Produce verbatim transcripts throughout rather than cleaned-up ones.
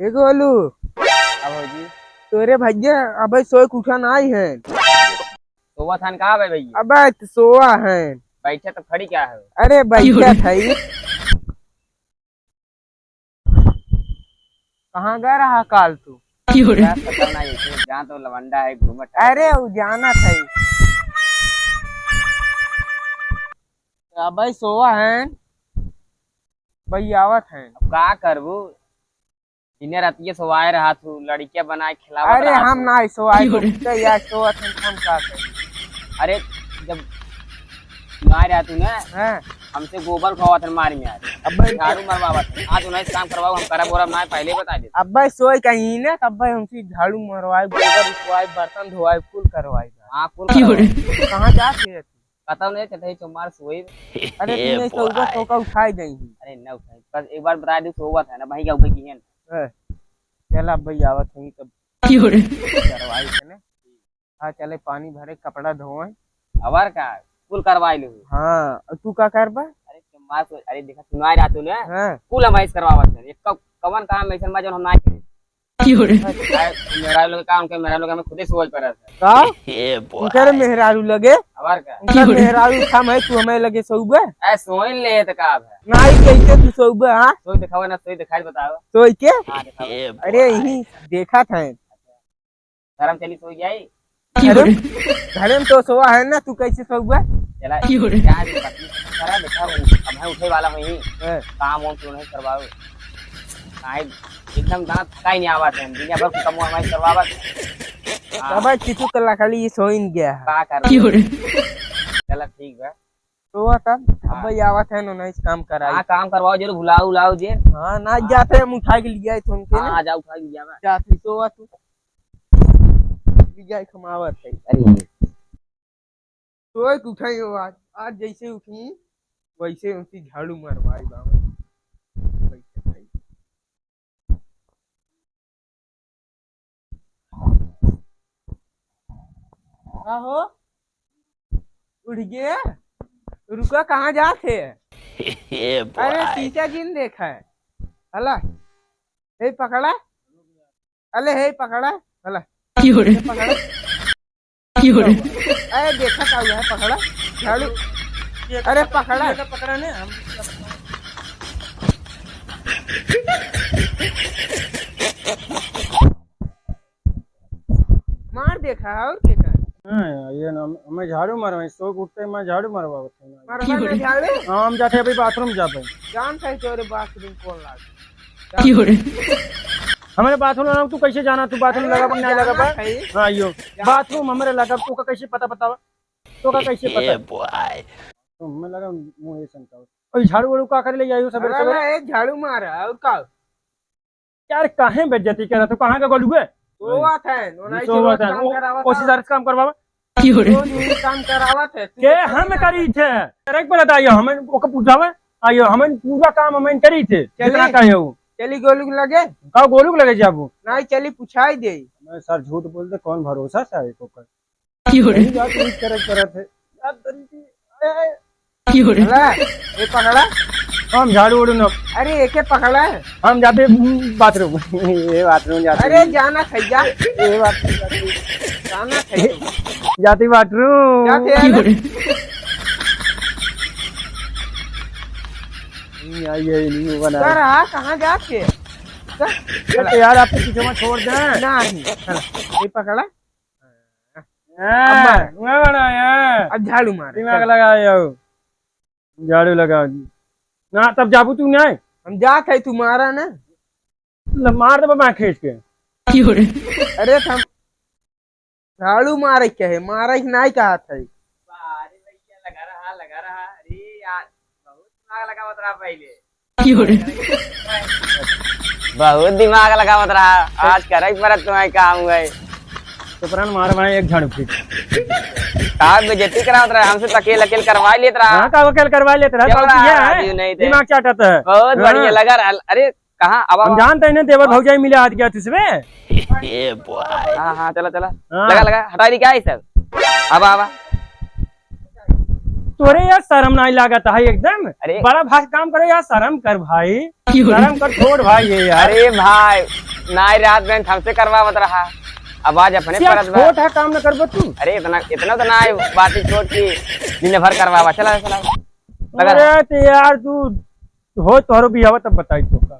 ए गोलू। हाँ भौजी। तोरे भैया अबे सोए के उठा नाहीं है। सोवा थान का बे भैया? अबे त सोवा है। बैठे तो खड़ी क्या है? अरे बैठे थे। कहाँ गए रहा काल तू? यार, पता नहीं, ऐसे जहाँ तो लवंडा है, घूमत टहलत अरे, है। उ जानत है। अबे सोवा है, भाई आवत है। अब का करबू? इन्हें रतिये सोवाए रहा तू, लड़किया बनाए खिलावत अरे, रहा हम तू। ना सोवाए, तो यार सोवत है, हम का करी? अरे, जब ना रहा तू ना, हाँ। हमसे गोबर उठवावत हन मारी में आज। अब्बे झाड़ू मरवावत हन। आज उन्हें काम करवाओ, हम करब ओरब ना, पहले ही बता देते। अब्बे सोई कहीं ना, तब भाई हमसे झाड़ू मरवाए, गोबर उठवाए, बर्तन धोवाए, कुल करवाए। हाँ, कुल की हो रे? करवाए। कहाँ जात है तू? पता नहीं, चलते ही चुमार सोई। अरे तू ए नहीं सोऊबा, boy। तो का उठाई देंगी। अरे ना उठाई, बस एक बार बता दे, सोवत है ना, वहीं क्या ऊपर की है ना। ए, चल अब भाई आवत है तब। की हो रे? करवाई है ना। हाँ, चले पानी भरे, कपड़ा धोए। अबर का? कुल करवाई लो। हाँ, और तू का करबा? अरे, तो मार सो-, अरे, देखा, सुनाई रहा तू ने? हाँ। कुल हम ऐसे करवावत है। एक क-, कवन काम ऐसन बा, जौन हम ना करी? की हो रे? अरे, मेहरारू लोग काम के, मेहरारू लोग हमें खुदे सोच पर रहता है। का? ए boy। उनकर मेहरारू लगे? अबर का? उनकर की हो रे? मेहरारू काम है, तू हमें लगे सोऊबे? ए, सोइन ले तो का है? नाहीं, कैसे तू सोऊबे, हाँ? सोई दिखावा ना, सोई दिखाई बताओ। सोई के? हाँ, दिखाओ। ए अरे, boy। यही देखा था। घर में चली सोई जाई। की हो अरे, रे? घरे में तो सोवा है ना, तू कैसे सोउबा? चला, की हो रे? जा रे, पत्नी से करा, देखा, अब है उठे वाला होई। हाँ। काम वाम क्यों नहीं करवाओ? काहे एकदम दांत थकाई नहीं आवत है, दुनिया भर के कमवा हमारी करवावत। हाँ। तब किचु कल्ला खाली ये सोइन गया है। का कर की हो रे? चला, ठीक बा। तो तब हाँ। अब भाई आवत है, नोनाइस काम कराई। हाँ, काम करवाओ, जरूर भुलाओ, उलाओ जे। हाँ, ना हाँ। जाते हम उठा के लिया है तो उनके हाँ, ना। आ जाओ, उठा के लिया बा। जाते तो तू। विजय खमावत है। अरे। सोए के उठाई हो आज, आज जैसे उठी, वैसे उनकी झाड़ू मरवाई बाबा। आहो, उठ गए? रुका, कहाँ जात है? ए अरे, boy। शीशा जिन देखा है। हला, हे पकड़ा। अले हे पकड़ा, हला। की हो रे? ये पकड़ा। की हो रे? अरे देखा का हुआ है, पकड़ा। झाड़ू। ये अरे पकड़ा। पकड़ा। ये पकड़ा ने, हम मार देखा और के का? हाँ यार, ये ना, हमें झाड़ू मारवाई, सो के उठते मैं झाड़ू मरवावत हूँ। मरवा ना झाड़ू? हाँ, हम जाते अभी बाथरूम जाते हैं। जान सही तोरे बाथरूम कौन लागे? की हो रे? हमारे बाथरूम लगा, तू कैसे जाना? तू बाथरूम अरे, लगा पर नहीं जाना लगा पर? सही। हाँ, यो। जा। बाथरूम हमारे लगा, तू का कैसे पता बतावा? तो का कैसे पता? ए boy। तो हमें लगा मुँह ये संका। और झाड़ू वाड़ू का करे ले आयो सवेरे अरे सवेरे? ना, ये झाड़ू मारा, और का? यार, काहे बेइज्जती करत हो? कहाँ का गोलू है? सोवत है, नोनाई सोवत सोवत है। काम ओ, करावत ओसी है। सारे काम करवावा। की हो रे? रोज वही काम करावत है। तू के तो हम करी थे? करेक पर आइयो, हम ओके पूछावे। आइयो, हम पूरा काम हम करी थे। चली। जितना कहे हो। चली गोलू के लगे? का गोलू के लगे जाबू? नहीं, चली पूछाई दे। मैं सर झूठ बोल दे, कौन भरोसा सर एको कर? की हो रे? यही बात यूज करे, करत है। यार, तरीके, ए, ए। की हो रे? हला, ए पकड़ा। हम झाड़ू उड़ू न। अरे, एके पकड़ा। हम जाते बाथरूम। ये बाथरूम जाते। अरे, जाना खैया। ये बाथरूम जाते। जाना खैया। जाते बाथरूम। जाते की हो रे? नहीं आई है, नहीं बना। सर, हाँ, कहाँ जाते? सर, ये तो यार, आपके पीछे में छोड़ दे। नहीं। हला, ये पकड़ा। हाँ, अब्बा। वहाँ बड़ा है। अब झाड़ू मार। दिमाग चल। लगा जाओ। झाड़ू लगाओ। ना, तब जाबू तू नहीं। हम जात है, तू मारा ना। ल-, मार दे बाबा खींच के। की हो रे? अरे, हम झाड़ू मारे के है, मारे के नहीं कहा था। अरे भैया, लगा रहा, लगा रहा। अरे यार, बहुत दिमाग लगावत रहा पहले। की हो रे? बहुत दिमाग लगावत रहा, आज करे के परत तुम्हें काम हुए। तो प्राण मार भाई एक झाड़ू पीट। का बेइज्जती करावत रहा, हमसे तो अकेल अकेल करवा लेत रहा। हाँ, का अकेल करवा लेत रहा, क्यों तो रहा? ये है, आदमी नहीं थे। दिमाग चाटत है। बहुत हाँ। बढ़िया लगा रहा। अरे, कहाँ? अब, हम अब। जानते हैं ना, देवर भौजाई मिले हाथ गया तुझसे। ए boy। हाँ, हाँ, चला, चला। हाँ। लगा, लगा, हटा दी क्या ये सब? अब, अब। तोरे यार शर्म नाहीं लागत है एकदम। अरे। बड़ा भाई काम करे यार, शर्म कर भाई। शर्म कर, छोड़ भाई ये यार। अरे भाई, नाहीं रात में हमसे करवावत रहा, अब आज अपने यार परत बा। छोट है काम न करबो तू। अरे इतना, इतना तो नाहीं, बात ही छोट की दिन भर करवावा। चला, चला। लगा रहा। अरे तो यार तू हो तोहरो बियाह तब बताई तो का।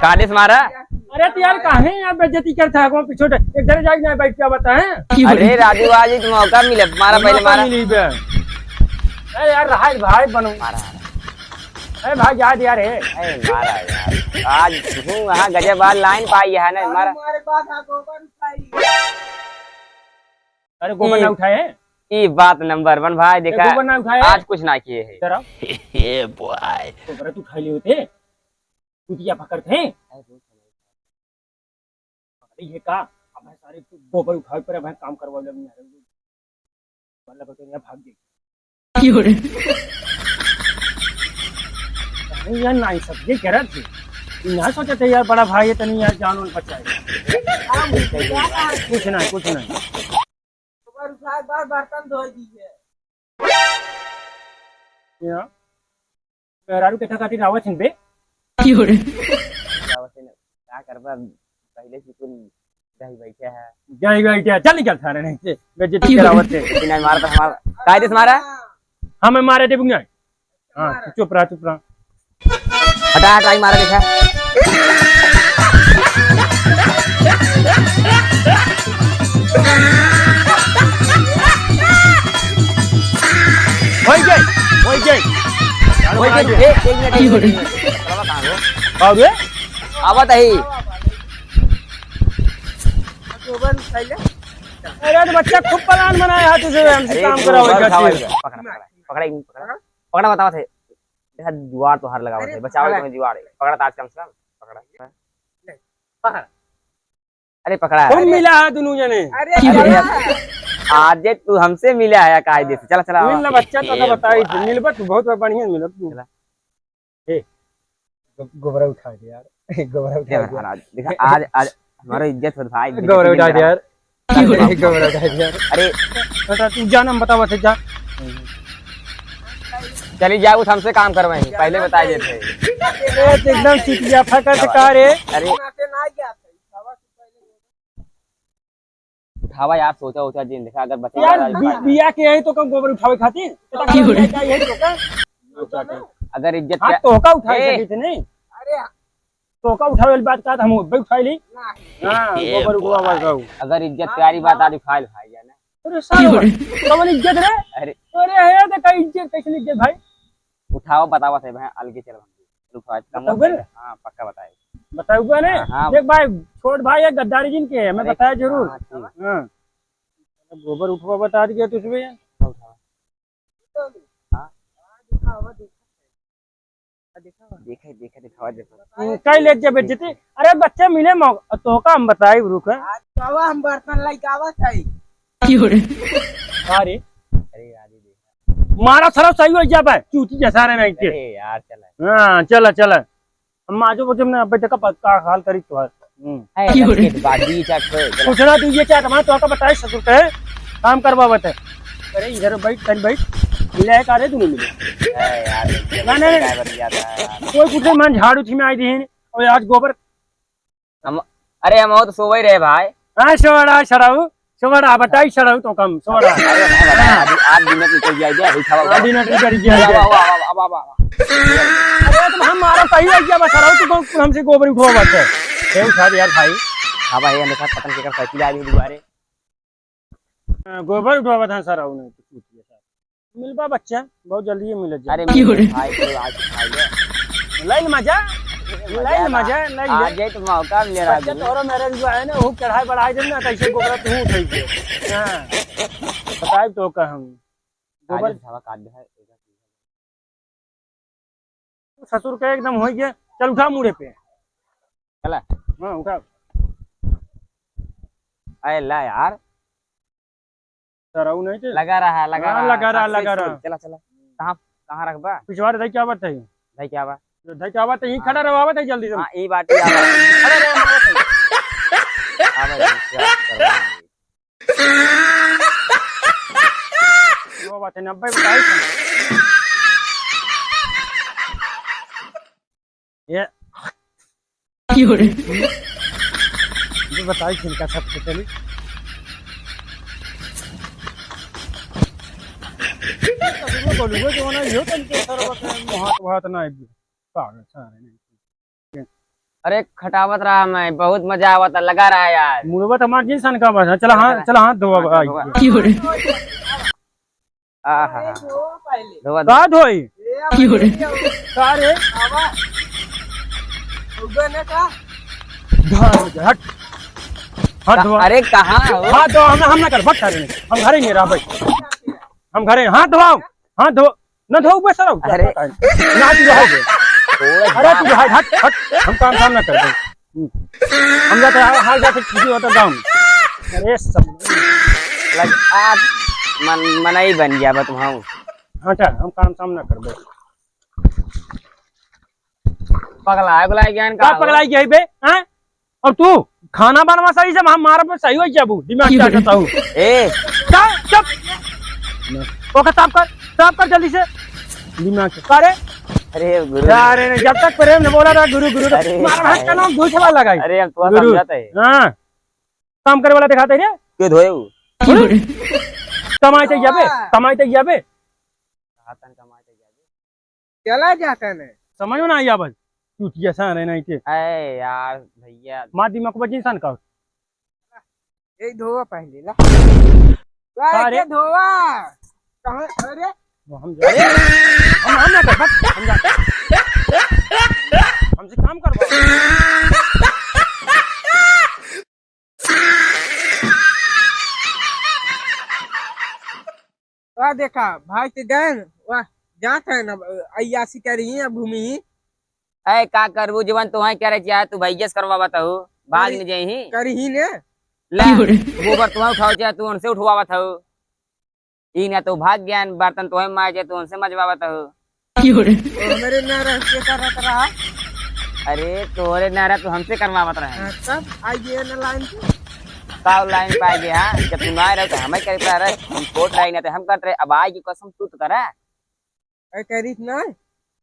का देश मारा? अरे तो यार काहे यार बेइज्जती करता है, कौन पीछे एक जगह जाके ना बैठ के बताए। अरे राजू आज एक मौका मिले, मारा पहले मौका मारा। मिली बे। अरे यार रहा भाई बनो। मारा। अरे भाई जा दे यार, हे। अरे मारा यार। आज हूँ वहाँ गजब आज लाइन पाई है ना, मारा। अरे गोबर ना उठाए हैं? ई बात नंबर वन भाई, देखा, गोबर ना उठाए? आज कुछ ना किए है। तेरा? Hey boy. गोबर तू उठा लिए होते, कुतिया पकड़ते हैं। अरे ये का? अब भाई सारे गोबर उठावे पर भाई काम करवा लगी यार। मतलब तो यहाँ भाग गई। क्यों रे? नहीं यार, ना ही सब ये गलत है। ना सोचते यार, बड़ा भाई है, तनी यार जान उन बचाए। कुछ ना, कुछ ना। गोबर उठा, एक बार बर्तन धोई दीजिए। या, मेहरारू के खातिर आवत हिन बे। क्यों रे? आवत हिन, का करबा, पहले से कुल दही बैठे है। दही बैठे है, चल निकल सारे नहीं से, बेइज्जती क्यों रे? करावत है। लेकिन आज मारा तो हमारा, कायदे से मारा? हमें मारे देबू नहीं। हाँ, तू चुप रहा, चुप रहा। हटा, हटा, ई मारा देखा। होई गई, होई गई। होई गई, ए, एक मिनट, एक मिनट, एक मिनट। का रे? आवत ही। अरे तो बच्चा खूब plan बनाया है तुझे, हमसे अरे, काम तू करावे गोबर खातिर। उठावा, पकड़ा, पकड़ा, पकड़ा, पकड़ा, पकड़ा, बतावा थे। देखा, जुआड़ तोहार लगावत अरे, है, बचावे पकड़ा। तुम्हें जुआड़ है। पकड़ा ताज कम से कम, पकड़ा। ले, पकड़ा। अरे, पकड़ा। तुम अरे, मिला है दोनों जने। अरे, अरे, पकड़ा। आज जे तू हमसे मिला है कायदे से। चला, चला, मिल ना बच्चा, तो ए, बताई, बोला। मिलबा तू बहुत बढ़िया मिलत तू। चला। ए, गो-, गोबरा उठा दे यार। गोबरा उठा दे दे। महाराज, देखा, आज, आज हमारा इज्जत होत भाई, गोबरा उठा दे यार। गोबरा उठा दे यार। अरे। बेटा, तू जा ना, हम बतावा थे, जा। चली जाओ, हमसे काम करवाई, पहले बता देते। ए, तो एकदम चुतिया फकत का रे। अरे। उठावा यार, सोचा, सोचा जिन देखा, अगर बचा यार, रहा बि-, बिया के यही तो कम गोबर उठावे खातिर। तो का क्यों रे? बिया का यही तो का? अगर इज्जत हाँ, क्या तो का उठावे ए! सकी थे नहीं? अरे, तो का उठावे वाली बात का था, हम उठा ही ली। नहीं। हाँ, ए गोबर उठवा बस जाऊ। अगर इज्जत प्यारी बात आज उठा ले भाई जान। अरे साला, क्यों रे? कौन इज्जत रे? अरे। अरे, है तो का इज्जत, कैसे इज्जत भाई? उठावा, बतावा थे भाई, अलगे चल भाई। उठावा, कम बताऊबे? हाँ, पक्का बताए। बताऊबे ने? हाँ, हाँ। देख भाई, छोट भाई है, गद्दारी जिन के, हमें अरे, बताया जरूर। हाँ, ठीक। हाँ। गोबर उठवा बता दिया तुझे। उठवा। हाँ। देखे, देखे, दिखावा, देखो। हम्म, कई ले जब बेइज्जती। अरे बच्चे मिले मौका, तो का हम बताई रुक। आज बाबा हम बर्तन लेके आवत है। क्यों रे? अरे। अरे यार, ये देख। मारा सारा सही हो जाबे, चूती जैसा रे नहीं के। अरे यार, चला। हाँ, चला, चला। हम आजो बजे में अबे देखा पक्का हाल करी तो है। हम्म। है, क्यों रे? रख के बात दी, चाट पे, चला। कुछ ना, तू ये चाट, हमारा तो का बताए ससुर के, काम करवावत है। अरे, इधर बैठ, इधर बैठ। मिला है का रे, तू नहीं मिले? है यार, ना, ना, ना। ड्राइवर लिया था यार। कोई कुछ नहीं, मन झाड़ू थी में आई दी है, और आज गोबर हम, अरे हम हो तो सोवे रहे भाई। हाँ, सोड़ा, सड़ाऊ, सोड़ा, बताई सड़ाऊ तो कम, सोड़ा। अरे भाई, बता, आज, आज दिन में निकल जाए, जा, उठावा, हाँ, उठावा। दिन में निकल जाए, जा। वाह, वाह, वाह, वाह, वाह, वाह। अरे तुम हम मारा सही है क्या, बस सड़ाऊ तो कौन हमसे गोबर उठवा बात है। ए, उठा दे यार भाई। हाँ भाई, ये देखा पतंग के कर साइकिल आ रही है दोबारे। हाँ, गोबर उठवा बात है सड़ाऊ नहीं तो छूट गया सर। मिलबा बच्चा, बहुत जल्दी ही मिलत जाए। अरे क्यों रे? भाई, कोई आज खाई ले। लाइन मजा, लाइन मजा, लाइन आज ले। ये तो मौका मिले बच्चा, राजू। तोरा मेरे जो है ना, वो चढ़ाई बढ़ाई दे ना, कैसे गोबरा तू उठाई दे। हाँ। बताई तो का हम। आज गोबर हवा काट दे है। ससुर के एकदम हो गया। चल उठा मुड़े पे। चला। हाँ, उठा। अरे ला यार। सराऊ नहीं थे? लगा रहा, लगा हाँ, रहा, लगा रहा, साक्षी लगा सुन। रहा। चला, चला। कहाँ, कहाँ रखबा? पिछवाड़े धई क्या बात है? धई क्या बा? धई क्या बात है? यही हाँ। खड़ा रहो, आवत है जल्दी से। हाँ, ई बात ही आवा। अरे, अरे, अरे, अरे। आवा, विश्वास करवा। बात है, नब्बे बताई थी। ये क्यों रे? ये बताई थी इनका सबसे पहले। बोलूँगा जो ना, यो तन के सर बात है, हाथ, हाथ ना आइए। पागल सारे नहीं। अरे, खटावत रहा मैं, बहुत मजा आवत, लगा रहा यार। मुड़वा तो हमार जिन सन का बस। चला, हाँ, चला, हाथ धोवा, हाँ, आई। धोवा। आहा। धोवा, का धोई? का रे? हट। हाथ धोवा। अरे, कहाँ हो? हाथ धोवा, हम, हम ना कर, भट कर, हम घरे नहीं रहा भाई। हम घरे, हाथ धोवाओ, हाथ धो। ना धो बे सरऊ, अरे। ना तू रहो बे। अरे तू हट, हट, हट, हम काम धाम ना करबे। हम जाते हैं, हाल जाते खुशी होता गाँव में। अरे सब। लग, आप मन, मनई बन गया बा तुम, हाँ। हटा, हम काम धाम ना करबे। पगला है, पगला है, ज्ञान का का हो? पगलाई गई बे, हैं? और तू खाना बनवा सही से, हम मारब सही हो जाबू, दिमाग क्या करता हूँ? ए। चुप, चुप। ओके, साफ कर, साफ कर जल्दी से। दिमाग से। का रे? अरे गुरु। अरे नहीं, जब तक प्रेम न बोला था गुरु, गुरु, तो अरे मार भाई। का नाम दूसरा लगाई। अरे हम तो गुरु। समझाते हैं। हाँ। काम करे वाला दिखाते हैं रे। के धोए हु? कमाई ते जाबे, कमाई ते जाबे। हाथन कमाई ते जाबे। चला जाता ने। समझ में ना आई आवत। चूतिया सा रहे नहीं के। अरे यार भैया। मार दिमाग बजिन सन का। ए धोवा पहले ला। ला का रे? एके धोवा। कहाँ? अरे। वो हम जा। हम, हम ना कर, बस, हम जा। हमसे काम करवा। वाह देखा, भाई के गैन, वाह, जात है ना, अय्यासी करी है, घूमी ही। ऐ, का करबू, जवन तोहे करे चाहे, तू भैया से करवावत हऊ, भाग करी, न जाई ही। करी ही ने। ले, क्यों रे? गोबर तोहे उठावे चाहे, तू उनसे उठवावत हऊ। ई ना तो भाग गया, बर्तन तोहे माजे, तू उनसे मजवावत हऊ। क्यों रे? तो हमरे ना रह के करत रहा। अरे, तोरे ना रह, तू हमसे करवावत रहे। हाँ, तब आइए ना लाइन पे। का लाइन पे आइए, हाँ? जब तू ना रहे, तो हमें करे पड़ा रहे। हम कोर्ट लाइन आते, हम करते रहे। अब आए की कसम तू तो करा। ऐ करीत ना।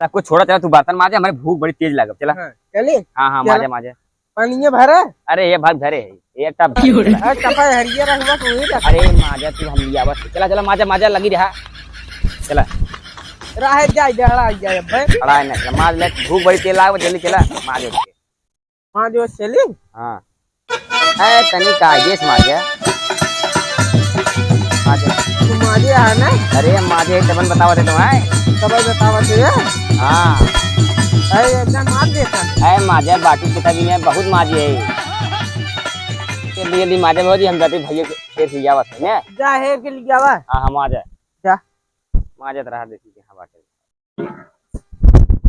सब कुछ छोड़ा, चला तू बर्तन माजे, हमारे भूख बड़ी तेज लागल। चला। हाँ, चली? हाँ, हाँ, चला। माजे, माजे। पानिये भरा? अरे, ये भाग धरे है, ये टब धरे है। अरे, टपा हरिये रखबा, तू ही रख। अरे, माजा तू हम लिया बस। चला, चला, माजा, माजा लगी रहा। चला। रहे जाए, जहड़ा आई जाए अब्बे। खड़ा है ना, चला, माज ले, भूख बड़ी तेज लागल, जल्दी चला, माज उठ के। माज उठ चली? हाँ। ए, तनी कायदे से माजे। माजे। तू माजे आ ना? अरे, माजे, तबन बतावत है तुम्हें। तबन बतावत है? हाँ। अरे, एकदम मार देता। ए, माजे, बाटी कितना दिन है, बहुत माजे है। जल्दी, जल्दी माजे भौजी, हम जाते भैया के खेत ले जावत है, ने? जा, हेर के ले जावा। हाँ, हम आ जाए। जा। माजे तो रहा, देखी कहाँ बाटे।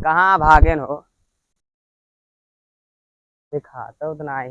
कहाँ भागेन हो? देखा तो उतना ही।